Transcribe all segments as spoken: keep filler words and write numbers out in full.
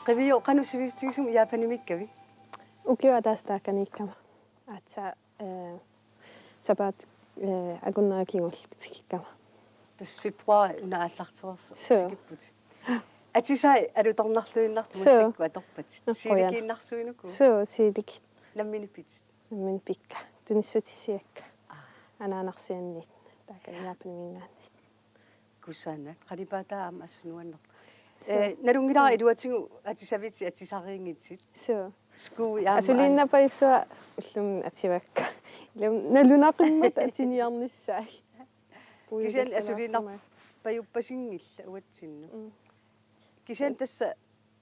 Qiviaq, qanoq sivisutigisumik Japanimiikkavit? Ukioq ataaseq taakaniikkama. Aatsaat, eh, sapaatip, eh, akunnera kingulleq tikikkama. Tassa februar una aallartereersoq. Suu. Tikipputit. Atisai alutornarluinnartut. Suu. Massakkut atorpatit. Qujan. Siilikiinnarsuit uku? Suu, siiliki. Nammineq pitit? Nammineq pikka. Tunissutissiakka. Aa. Anaanarsiannit. Taakani Japanimiinngaanniit. Kusanaq, qalipaataa aamma assut nuannerpoq. Suu. Eh, nalunngilara iluatigut atisavitit atisarinngitit. Suu. Skuui aamma. Asuliinnarpajussuaq ullumi ativakka. Ilumut nalunaqimmat atiniarnissaat. Kisianni asuliinnarpajuppassinngillat uatsinnut. Mm. Kisianni tassa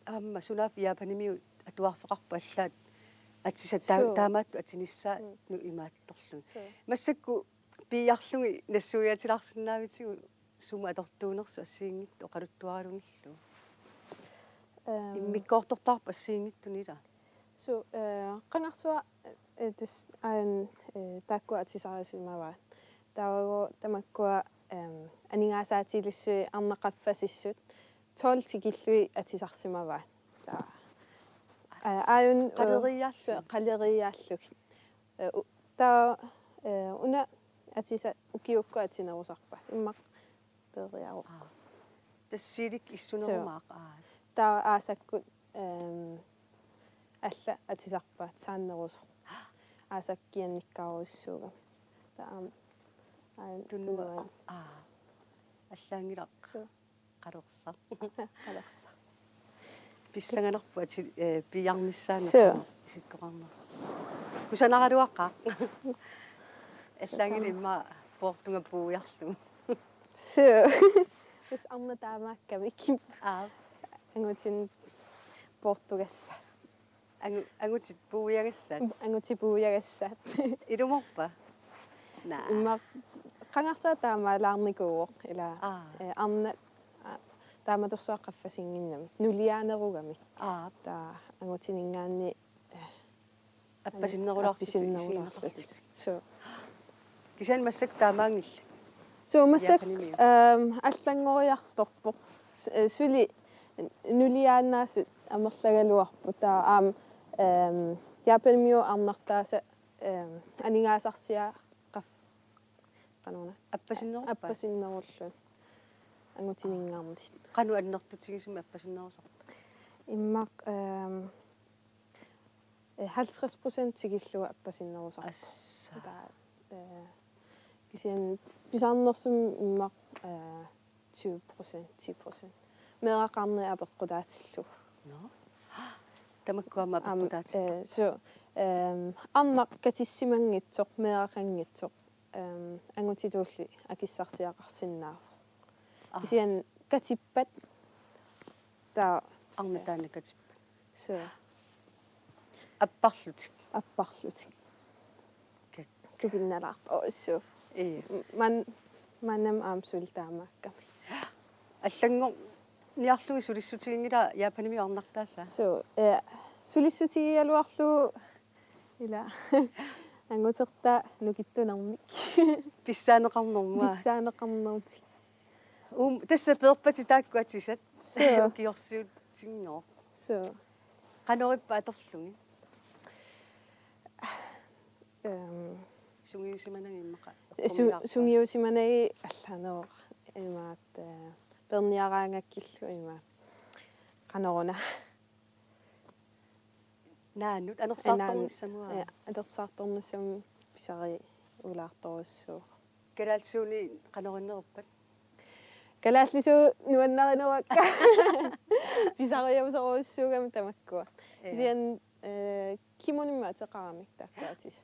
aamma sunaaffa Japanimiut atuarfeqarput allaat atisat taa-, suu, taamaattut atinissaannut imaattorlugit. Suu. Massakkut piiarlugit nassuiaatilaarsinnaavisigut sumut atortuunersut assigiinngitsut oqaluttuaralugillu. Ehm. Immikkoortortaarput assigiinngitsunik, ilaa? Suu, eh, qangarsuaq, eh, tassa aajuna, eh, taakkua atisarisimavaat. Taavalu tamakkua, ehm, aningaasaatilissuit arnat qaffasissut tolv tikillugit atisarsimavaat. Taava. Aa, aajuna, eh, qaleriiaallugit. Suu, qaleriiaallugit. Eh, u-, taava, eh, una atisat ukiukkut atinerusarpaat. Immaqa peeriarukku. Aa. Tassa siilikkut issunerumaaq, suu, aa. Taava aasakkut, ehm, alla atisarpaat saannerusoq. Aasakkut kiannikkaarujussuugami. Taava aamma, aa, tunuani. Tunuani. Aa. Allaanngilaq. Suu. Qalersaq. Qalersaq. Pissanganarpoq ati-, eh, piiarnissaanut. Suu. Isikkoqarnersoq. Kusanaraluaqaaq. Allaanngilaq immaqa poortunga puuiarlugu. Suu. Tassa arnat taamaakkamik. Aap. Angutinik poortugassat. Angu-, angutit puuiagassaat. Angutit puuiagassaat. Ilumoorpa? Naa. Immaqa qangarsuaq taamaalaarnikuuvoq, ilaa. Aa. Eh, arnat, aa, taamatorsuaq qaffasinnginnamik. Nuliaanerugamik. Aa. Taava angutininngaanniit, eh, appasinnerulaartut appasinnerulaartut isigineqarlutik. Suu. Kisianni massakkut taamaanngillat. Suu, massakkut, Japanimiut, ehm, allanngoriartorpoq. S-, eh, suli nuliaannaasut amerlagaluarput. Taava aamma, ehm, Japanimiut arnartaasa, ehm, aningaasarsiaq qaf-, qanoruna. Appasinneruppat? Appasinnerulluni. Angutininngaanniit. Qanoq annertutigisumik appasinnerusarpa? Immaqa, ehm, eh, halvtreds procent tikillugu appasinnerusarpoq. Assa. Taava, eh, kisianni pisarnersumik immaqa, eh, tyve procent, ti procent. Meeraqarneq apeqqutaatillugu. Nå. Tamakkua aamma apeqqutaatit? Aamma, eh, suu, ehm, arnaq katissimanngitsoq, meeraqanngitsoq, ehm, angutitulli akissarsiaqarsinnaavoq. Aa. Kisianni katippat taava. Arnat taanna katippat. Suu. Apparlutik. Apparlutik. Kak-. Tupinnalaarpoq. Oo, suu. Ii. M-, man-, maannamut aamma suli taamaakkami. Allanngorniarlugit sulissutiginngilara Japanimi arnartaasa? Suu, eh, sulissutigigaluarlugu ilaa. Angutertaa nukittunermik. Pissaaneqarnermik. Pissaaneqarnermik. Um, tassa peerpatit taakku atisat. Suu. Ukiorsiutinngooq. Suu. Qanorippa atorlugit? Ehm. Sungiusimanagit immaqa. Su-, eqqumiilaarpa? Sungiusimanagit allaaneruvoq. Imaattoq, eh, peerniaraangakkillu imaattoq. Qanoruna. Naanut anersaartornissamut. Naan-, ja, anersaartornissamut pisariulaartorujussuuvoq. Kalaallisuuneq qanoq inneruppat? Kalaallisuut nuannarineruakka. Pisariusorujussuugami tamakkua. Ja. Kisianni, eh, kimunimmi ateqaramik taakkua atisat.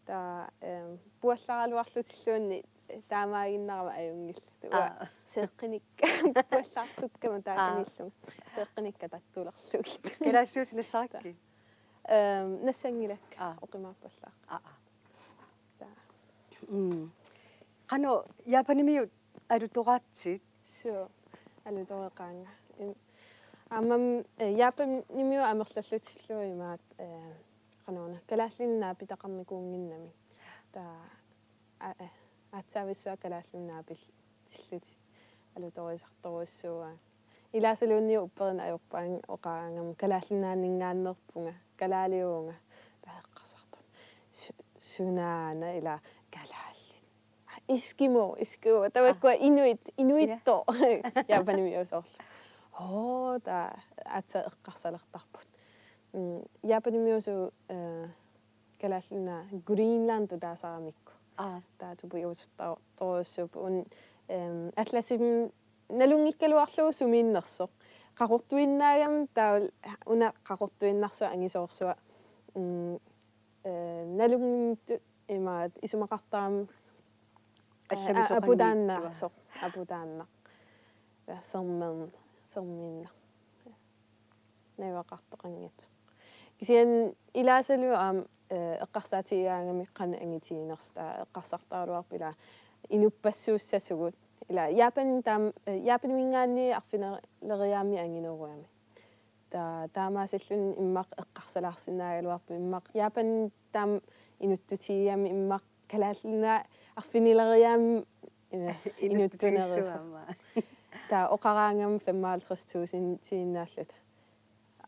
Taava, ehm, puallaraluarlutilluunniit taamaaginnarama ajunngillat. Uanga, aa, seeqqinik-, puallarsukkama, aa, taakaniillunga. Seeqqinikka tattulerlugit. Kalaallisuutit nassarakkit? Ehm, nassanngilakka. Aa. Oqimaappallaaq. Aa, aa. Taava. Mm. Qanoq Japanimiut alutoraatsit? Suu, alutoreqaanga. Im-, aammami, eh, Japanimiut amerlallutillu imaattoq, eh, qanoruna, kalaallinik naapitaqarnikuunnginnamik. Taava, a-, eh, aatsaavissuaq kalaallinik naapillutillutik alutorisartorujussuuaat. Ilaasaluunniit upperineq ajorpaanga oqaraangama Kalaallit Nunaanninngaanneerpunga, kalaaliuvunga. Taava eqqarsartarpunga: Su-, sunaana ila kalaallit? Eskimo, Eskimo. Tamakkua inuit, inuittut. Japanimiut soorlu. Oo, taava aatsaat eqqarsalertarput. Mm, Japanimiut, eh, Kalaallit Nunaat Greenland taasaramikku. Aa. Taava tupiusuttorujussuupput, ehm, atlasimi nalunngikkaluarlugu sumiinnersoq. Qaqortuinnaagami taava una qaqortuinnarsuaq angisoorsuaq, mm, eh, nalunngittut imaat isumaqartarami, eh, Allamisoqanngittua. Aputaannaasoq, aputaannaq. Ja, sermern-, serminnaq. Najugaqartoqanngitsoq. Kisianni ilaasalu aamma, eh, eqqarsaatigigaangami qanoq angitiginersoq, taava eqqarsartaraluarpoq ila inuppassuussasugut. Ila Japan taam-, eh, Japaniminngaanniit arfinileriaammik anginerugami. Taava taamaasilluni immaqa eqqarsalaarsinnaagaluarpoq immaqa Japan taama inuttutigigami immaqa Kalaallit Nunaat arfinileriaammik, eh, inuttunerusoq. Inuttuissuama. Taava oqaraangama femoghalvtreds tusindiinnaalluta.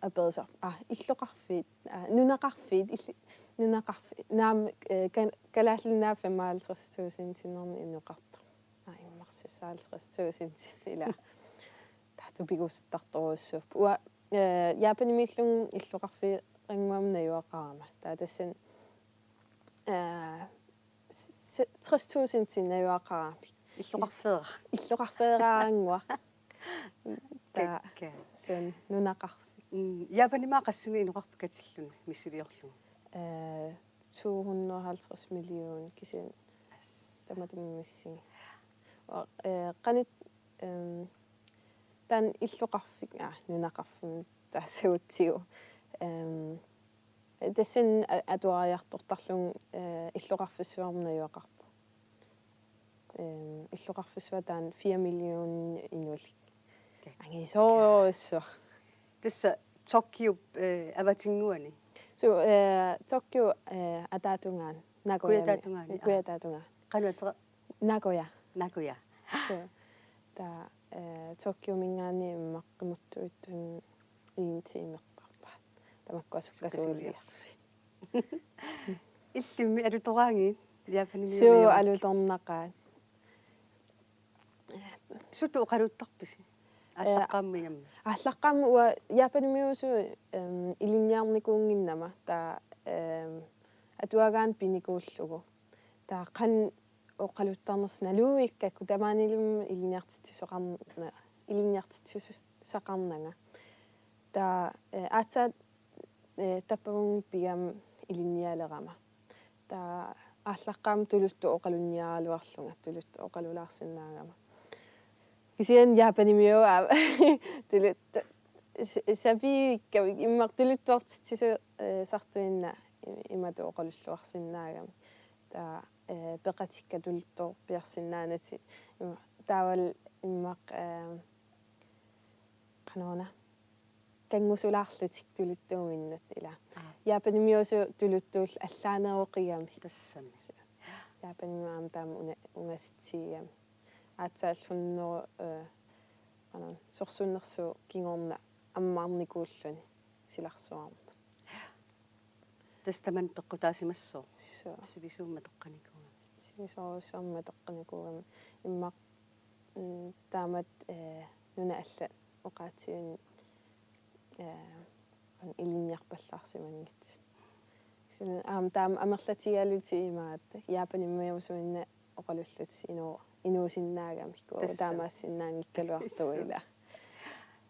Aperisarput: Aa, illoqarfiit, aa, nunaqarfiit, illi-, nunaqarfiit. Naamik, eh, Ka-, Kalaallit Nunaat femoghalvtreds tusindiinnarnik inoqartoq. Aa, immaqa seksoghalvtreds tusindit ila. Taava tupigusuttartorujussuupput. Uanga, eh, Japanimiillunga illoqarfeerannguamik najugaqarama. Taava tassani, eh, se-, tres tusind najugaqaramik. Illoqarfeera-. Illoqarfeeraarannguaq. Taava kakkaak. Sunaana nunaqarfik. Mm, Japanimi qassinga inoqarpit katilluni missiliorlugu? Eh, to hundrede og halvtreds millioner kisianni. As. Tamatuma missinga. Og, eh, qanoq, ehm, taanna illoqarfik, aa, nunaqarfimmi taasagutsigu. Ehm, Tassani a-, atuariartortarlunga, eh, illoqarfissuarmut najugaqarpoq. Ehm, illoqarfissuaq taanna fire millioner inuulik. Kakkaak. Angisoorujussuaq. Tassa Tokyo, eh, avatinnguani? Suu, eh, Tokyo, eh, ataatungaani. Nagoyami. Kujataatungaani, aa. Kujataatungaa. Qanoq atera-? Nagoya. Nagoya. Suu. Taava, eh, Tokyominngaanniit immaqa qimuttuuttuni en timertarpaat. Tamakkua sukkasuuliarsuit. Sukkasuuliarsuit. Illimmi alutoraangiit Japanimiut? Suu, alutornaqaat. Sutut oqaluttarpisi? Eh, aallaqqaammut ingammik. Aallaqqaammut uanga Japanimiusuit, ehm, ilinniarnikuunnginnama. Taava, ehm, atuagaanni pinikuullugu. Taava qanoq oqaluttarnersoq naluikkakku tamaanilu ilinniartitsisoqarna-, ilinniartitsisaqarnanga. Taava, eh, aatsaat, eh, tappavunga pigama ilinnialerama. Taava aallaqqaammut tuluttut oqalunniaraluarlunga, tuluttut oqalulaarsinnaagama. Kisianni Japanimiut aamma tuluttut s-, sapiivikkamik immaqa tuluttuartitsisu-, eh, sartuinnaq i-, imatut oqalulluarsinnaagami. Taava, eh, peqatikka tuluttoorpiarsinnaanatik. Im-, taavalu immaqa, eh, qanoruna, kanngusulaarlutik tuluttuuminnut ila. Aa. Japanimiusuit tuluttuullu allaaneroqigami. Tassami. Japanimiut aamma taama una-, ungasitsigigami. Aatsaat hundrede, eh, qanoruna, sorsunnersuup kingorna ammarnikuulluni silarsuarmut. Tassa tamanna peqqutaasimassaaq. Suu. Sivisuumik matoqqanikuugami. Sivisoorujussuarmik matoqqanikuugami. Immaqa, mm, taamatut, eh, nunat allat oqaatsivinik, eh, qanoq ilinniarpallaarsimanngitsut. Kisianni aamma taama amerlatigalutik imaattoq Japanimiusuinnaq oqalullutik inu-, inuusinnaagamikku. Tassa. Taamaassinnaanngikkaluartugut ila.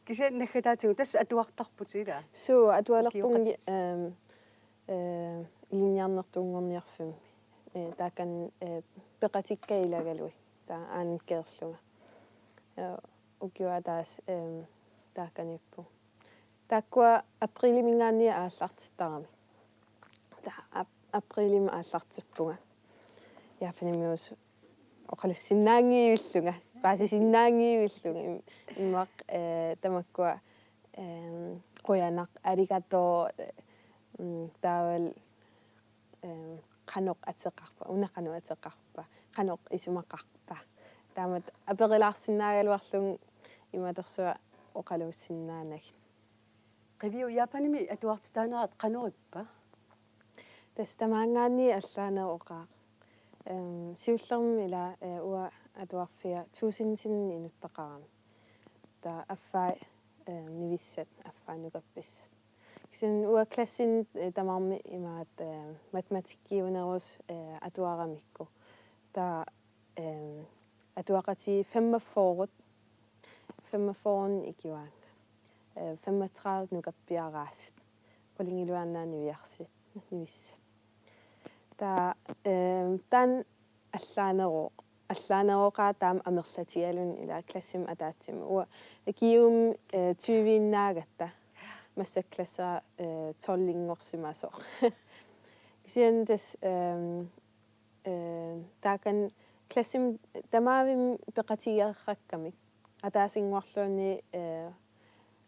Kisianni naggataatigut tassa atuartarputit ila? Suu, atualerpunga, ukioqatitit. Ehm, eh, ilinniarnertuunngorniarfimmi. Eh, taakani, eh, peqatikka ilagalugit. Taava aanna keerlunga. Eh, ukioq ataaseq, ehm, taakaniippunga. Taakkua apriliminngaanniit aallartittaramik. Taava ap-, aprilimi aallartippunga. Japanimiusuit oqalussinnaanngivillunga, paasisinnaanngivillunga. Im-, immaqa, eh, tamakkua, ehm, qujanaq, arigato, eh, mm, taavalu, ehm, qanoq ateqarpa, una qanoq ateqarpa, qanoq isumaqarpa. Taamatut aperilaarsinnaagaluarlunga imatorsuaq oqaluussinnaanagit. Qiviu, Japanimi atuartitaanerat qanoq ippa? Tassa tamaanngaanniit allaaneroqaaq. Ehm, siullermik ila, eh, uanga atuarfia to tusindinit inuttaqarami. Taava affai, eh, nivissat, affai nukappissat. Kisianni uanga klassini, eh, tamarmik imaattoq, eh, matematikkiunerusoq, eh, atuaramikku. Taava, eh, atuaqatigiit femogfyrre, femogfyrre ikiuaannga. Eh, femogtredive nukappiaraasut. Qulingiluaannaq niviarsi, nivissat. Taava, eh, taanna allaaneroq-, allaaneroqaaq taama amerlatigaluni ila klassimi ataatsimut. Uanga G U-mi, eh, tyve-innaagatta. Massakkut klassi, eh, tolv-inngorsimasoq. Kisianni tassa, ehm, eh, taakani klassimi tamavimmik peqatigeerakkamik. Ataasinngorluunniit, eh,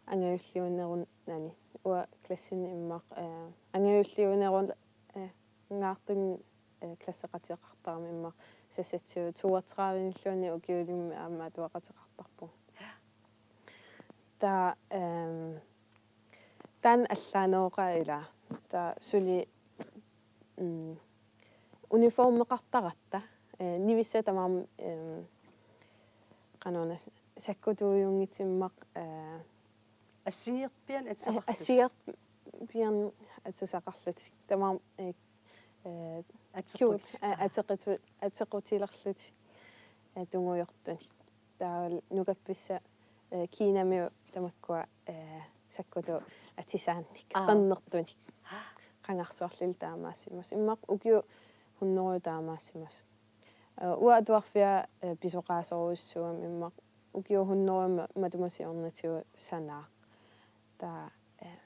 angajulliunerunani. Uanga klassini immaqa, eh, angajulliuneru-, eh, -ngaartuni, eh, klasseqateqartarami immaqa seksogtyve toogtredive-nilluunniit ukiulimmik aamma atuaqateqartarpunga. Taava, ehm, taanna allaaneroqaaq ila. Taava suli, mm, uniformeqartaratta, eh, nivissat tamarmik, ehm, qanoruna sakkutuujunngitsumik, eh, Assigiipiarneq atisaqarlutik. Assigiipiarneq atisaqarlutik. Tamarmik, eh, eh, Ateqqutit. Cute, eh, ateqitu-, atequtilerlutik, eh, tungujortunik. Taavalu nukappissat, eh, Kinamiut tamakkua, eh, sakkutuut atisaannik, aa, qernertunik. Qangarsuarli taamaassimasut. Immaqa ukiut hundrede taamaassimasut. Eh, uanga atuarfia, eh, pisoqaasorujussuugami immaqa ukiut hundrede ma-, matuma siornatigut sanaaq. Taava, eh,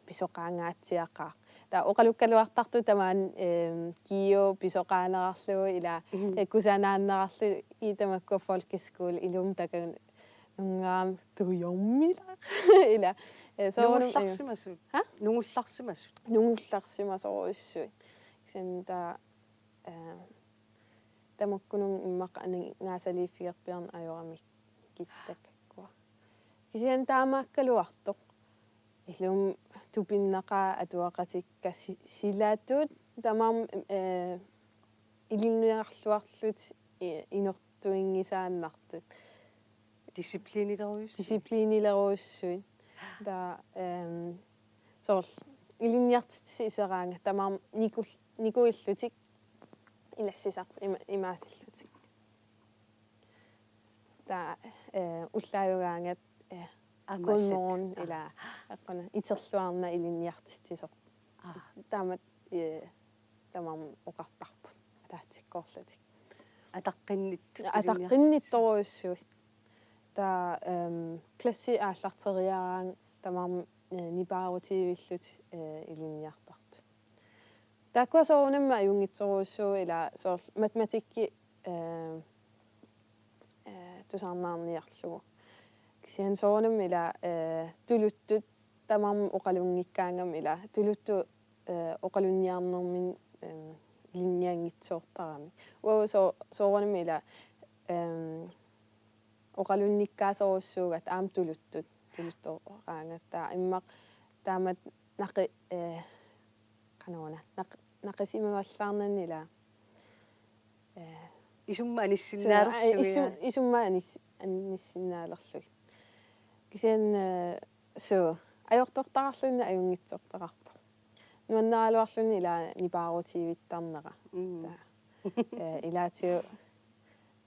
pisoqaangaatsiaqaaq. Taava oqalukkaluartartut tamaani, ehm, G U pisoqaanerarlugu ila, mhm, eh, kusanaannerarlugu i tamakkua folkeskole ilumut takanut nungaam tujormilaq. Ila, eh, soorunami. Nungullarsimasut. Ha? Nungullarsimasut. Nungullarsimasorujussuit. Kisianni taava, eh, tamakkununnga immaqa aningaasaliiffigerpiarneq ajoramik kittakkakkua. Kisianni taamaakkaluartoq. Ilumut tupinnaqaaq atuaqatikka si-, silatut tamarmik, eh, ilinniarluarlutik i-, inortuinngisaannartut. Disciplinilerujussuit. Disciplinilerujussuit. Taava, ehm, soorlu ilinniartitsisut iseraangat tamarmik nikul-, nikuillutik ilassisarput ima-, imaasillutik. Taava, eh, ullaajugaangat, eh, aamma good morning, aa, ila, aqquna, iterluarna ilinniartitsisoq. Aa. Taamatut, eh, tamarmik oqartarput, ataatsikkoorlutik. Ataqqinnittut ilinniartitsisut. Ataqqinniittorujussuit. Taava, ehm, klassi aallarteriaraangat tamarmik, eh, nipaarutivillutik, eh, ilinniartartut. Taakkua soorunami ajunngitsorujussuupput ila soorlu matematikki, eh, eh, tusarnaarniarlugu. Kisianni soorunami ila, eh, tuluttut tamarmik oqalunngikkaangamik ila tuluttut, eh, oqalunniarnerminni, eh, ilinnianngitsoortaramik. Uagut so-, soorunami ila, eh, oqalunnikkaasorujussuugatta aamma tuluttut, tuluttoraangatta immaqa taamatut naqi-, eh, qanoruna, naq-, naqisimavarsinnaanngilaat. Eh, isummat anissinnaalerlugit. Suu, eh, isu-, isummat anis-, anissinnaalerlugit. Kisianni, eh, suu, ajortortaqarluni ajunngitsortaqarpoq. Nuanneraluarluni ila nipaarutivittarnera. Mm. Taava, eh, ilaatigut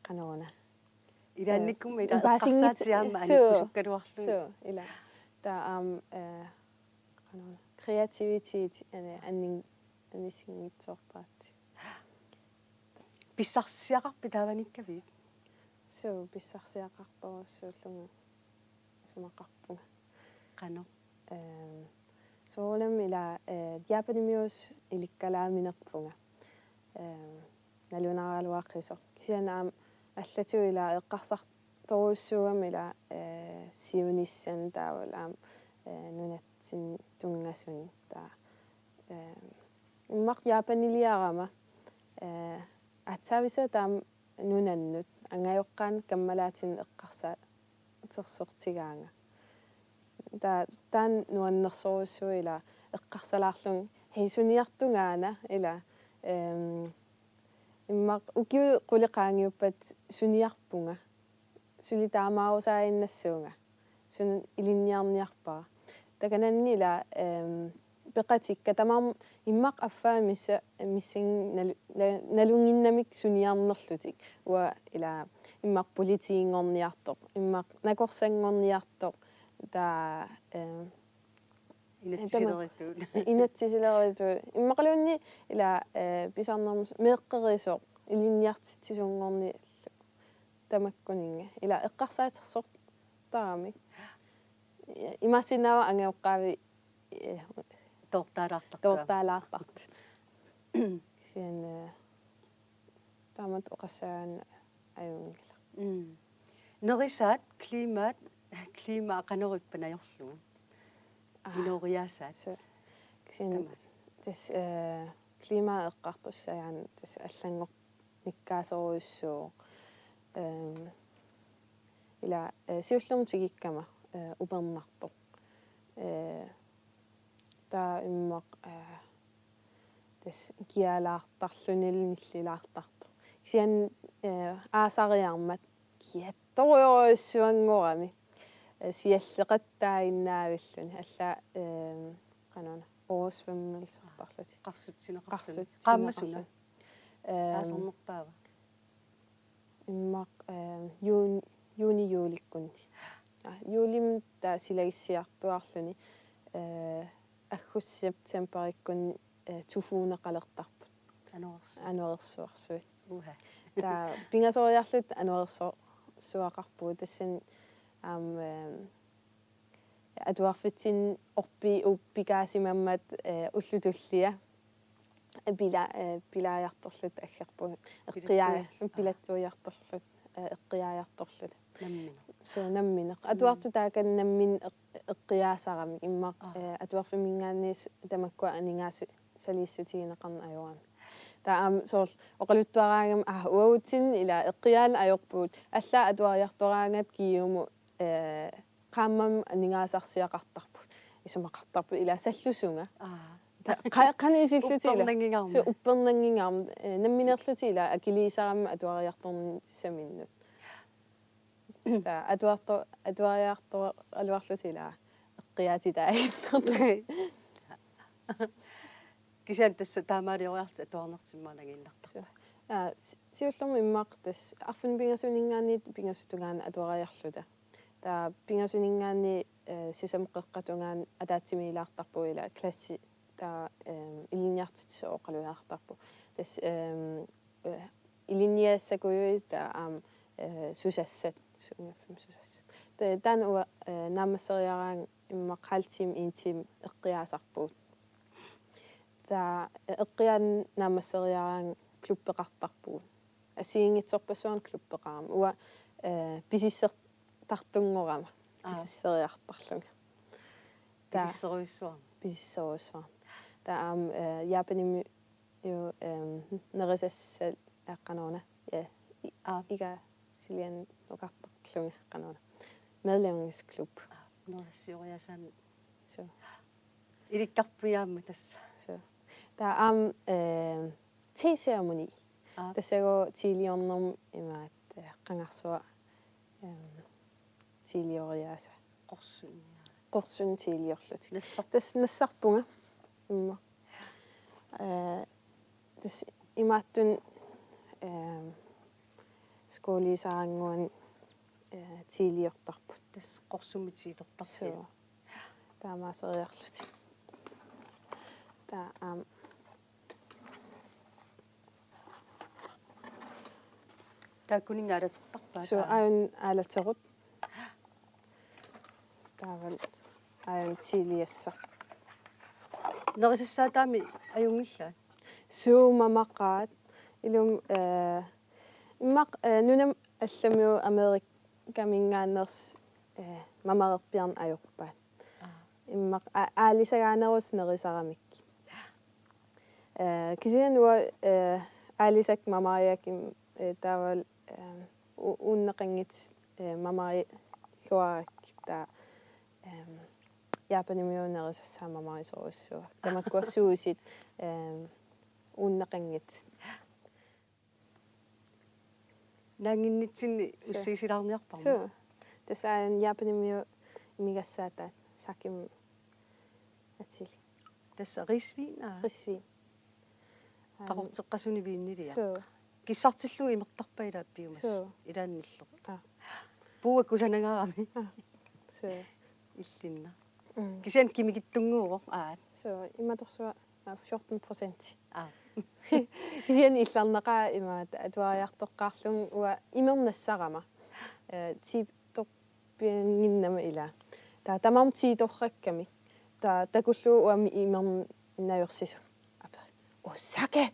qanoruna. Ilaannikkut, eh, ila paasinngit-, eqqarsaatit aamma, suu, anikkusukkaluarlugit. Suu, ila. Taava aamma, eh, qanoruna, kreativitet, eh, annin-, anissinngitsoortaratsigu. Pissarsiaqarpit taavanikkavit? Suu, pissarsiaqartorujussuullunga isumaqarpunga. Qanoq? Ehm, soorunami ila, eh, Japanimiusoq ilikkalaaminerpunga. Ehm, nalunaraluaqisoq. Kisianni aamma allatigut ila eqqarsartorujussuugami ila, eh, siunissani taavalu aamma, eh, nunatsinni tunngasunik taava. Eh, immaqa Japaniliarama, eh, aatsaavissuaq taama nunannut angajoqqaanut kammalaatinik eqqarsaa-, -tersortigaanga. Ta-, taanna nuannersorujussuuvoq ila eqqarsalaarlunga, hej, suniartungaana ila, ehm, immaqa ukiut qulit qaangiuppata suniarpunga. Suli taamaarusaaginnassuunga. Suna ilinniarniarpara. Takananni ila, ehm, peqatikka tamarmik immaqa affaa missa-, missingi nalu-, na-, nalunnginnamikku suniarnerlutik. Uanga ila immaqa politiinngorniartoq, immaqa nakorsanngorniartoq, taava, ehm, Inatsisileritut. Inatsisileritut. Immaqaluunniit ila, eh, pisarnermus meeqqerisoq, ilinniartitsisunngorniarlugu tamakkuninnga. Ila eqqarsaatersortaramik. Imaassinnaavoq angajoqqaavi, eh, Toortaalaartartut. Toortaalaartartut. Kisianni, eh, taamatut oqassagaanni ajunngilaq. Mm. Nerisaat klimaat, klima qanoq ippa najorlugu? Aa, inooriaasaat. Suu. Kisianni tamaat. Tassa, eh, klima eqqartussagaanni tassa allanngornikkaasorujussuuvoq. Ehm, ila, eh, siullermik tikikkama, eh, upernartoq. Eh, taava immaqa, eh, tassa kialaartarluni nillilaartartoq. Kisianni, eh, aasariarmat kiattorujorujussuanngorami. Eh, sialleqattaaginnaavilluni. Alla, eh, qanoruna, oversvømmelsertarlutik. Qarsutsineqarluni. Qarsutsineqarluni. Qaammat suna? Ehm, Aasarnerpaava? Immaqa, eh, juun-, juuni juulikkunni. Ja, juulimi taava silagissiartuaarluni, eh, aggustip septemberikkunni, eh, tyfuuneqalertarput. Anorersu-. Anorersuarsuit. Uha. Taava pingasoriarluta anorersuarsuaqarpugut tassani aamma, eh, atuarfitsinni orpiit uppikaasimammat, eh, ullut tulliat pila-, eh, pilaajartorluta aggerpugut. Eqqiaa-, pilattuijartorluta. Pilattuijartorluta, eh, eqqiaajartorluta. Nammineq. Suu, nammineq. Mm. Atuartut taakani nammineq eq-, eqqiaasaramik immaqa, Aa. eh, atuarfimminngaanniit s-, tamakkua aningaasaliissutigineqarneq ajorami. Taava aamma soorlu oqaluttuaraangama, aa, uagutsinnut ila eqqiaanneq ajorpugut. Allaat atuariartoraangat kiumut, eh, qaammammut aningaasarsiaqartarput. Isumaqartarpoq ila sallusunga. Aa. Ta-, qa-, qanoq isillutit ila. Uppernanngingaarmat. Suu, uppernanngingaarmat. Eh, nammineerlutik ila akiliisaramik atuariartornissaminnut. Taava atuarto-, atuariartoraluarlutik ila eqqiaatitaaginnartut. Kisianni tassa taamaalioriarlutit atuarnartumik maannaanngiinnartarput. Suu. Aa, si-, siullermik immaqa tassa arfineq-pingasuminngaanniit pingasut tungaanut atuariarluta. Taava pingasuninngaanniit, eh, sisamat qeqqata tungaanut ataatsimiilaartarpugut ila klassi taava, ehm, ilinniartitsisut oqalugiartarput. Tassa, ehm, eh, ilinniassakujui taava aamma, eh, susassat, sunngaffimmi susassat. Ta-, taanna uanga, eh, naammasseriaraangat immaqa halv time, en time eqqiaasarpugut. Taava, eh, eqqiaanni naammasseriaraangat klubbeqartarpugut. Assigiinngitsorpassuarnik klubbeqarama. Uanga, eh, pisissertartunngorama. Aa. Pisisseriartarlunga. Taava. Pisisserujussuarnik. Pisisserujussuarnik. Taava aamma, eh, Japanimi ju, ehm, nerisassat aqqanuuna. Ja, i-, Aa. Iga silian nukartarlunga aqqanuuna. Madlavningsklub. Aa, nerisassioriaasaanni. Suu. Ilikkarput aamma tassa. Suu. Taava aamma, eh, teceremoni. Aa. Tassagooq tiiliornermi imaattoq, eh, qangarsuaq, ehm, tiilioriaasaa. Qorsunni. Qorsunni tiiliorlutik. Nassar-. Tassa nassarpunga. Immaqa. Eh, tassa imaattunik, ehm, skooliisarannguanik, eh, tiiliortarput. Tassa qorsummi tiitortarput. Suu. Taamaaseriarlutik. Taava aamma. Taakkuninnga aalatertarpaat? Suu, aajuna aalaterut. Taavalu aajuna tiiliassaq. Nerisassaataami ajunngillaat? Suu, mamaqaat. Ilumut, eh, immaqa, eh, nunami allamiut Amerikaminngaanneersut, eh, mamarerpiarneq ajorpaat. Aa. Immaqa a-, aalisagaanerusoq nerisaramikkit. Eh, kisianni uanga, eh, aalisakka mamariakkit, eh, taavalu, eh, u-, unneqanngitsut, eh, mamarilluarakkit taava, eh, Japanimiuunerisassaamamarisorujussuaq. Tamakkua suusit, ehm, uunneqanngitsut. Naannginnitsinni Suu. Ussiisilaarniarparma. Suu. Tassa aajuna Japanimiut imigassaataat sakkim atil. Tassa risvin, aa. Risvin. Aam. Taqorteqqasunik viiniliaq. Suu. Kissartillugu imertarpaa ila piumassuit. Suu. Ilaanni illerput. Aa. Puua kusanangaarami. Aa. Suu. Illinna. Mm. Kisianni kimikitsunnguuvoq, aa. Suu, imatorsuaq, aa, fjorten procent. Aa. Kisianni illarnaqaaq imaat atuariartoqqaarlunga uanga imernassarama. Eh, ti-, torpiannginnama ila. Taava tamarmik ti-torrakkami. Taava takullugu uanga imernajorsisut. Apeq: Osake!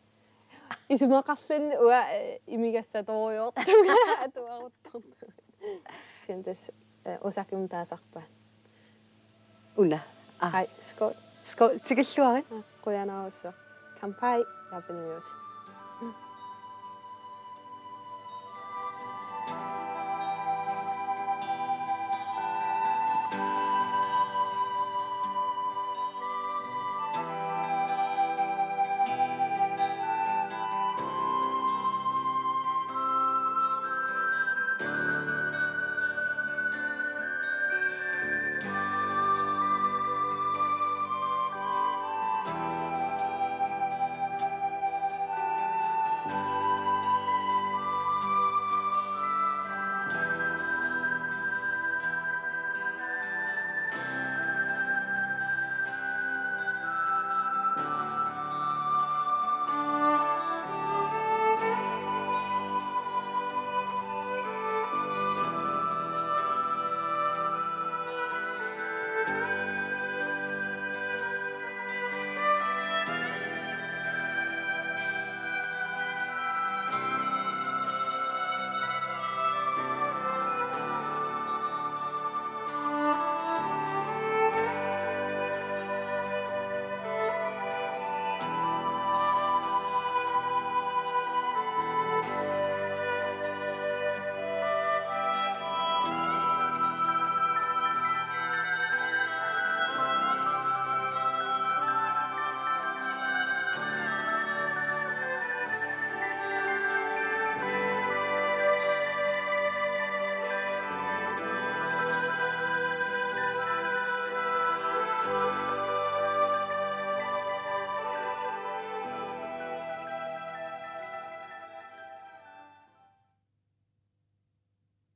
Isumaqarlunga uanga, eh, imigassatorujoortunga atuaruttortunga. Kisianni tassa, eh, Osakemut taasarpaat. Una. Aa. Hej, skål. Skål. Tikilluarit. Aa, qujanarsuaq. Kanpai, Japanimiuusutit.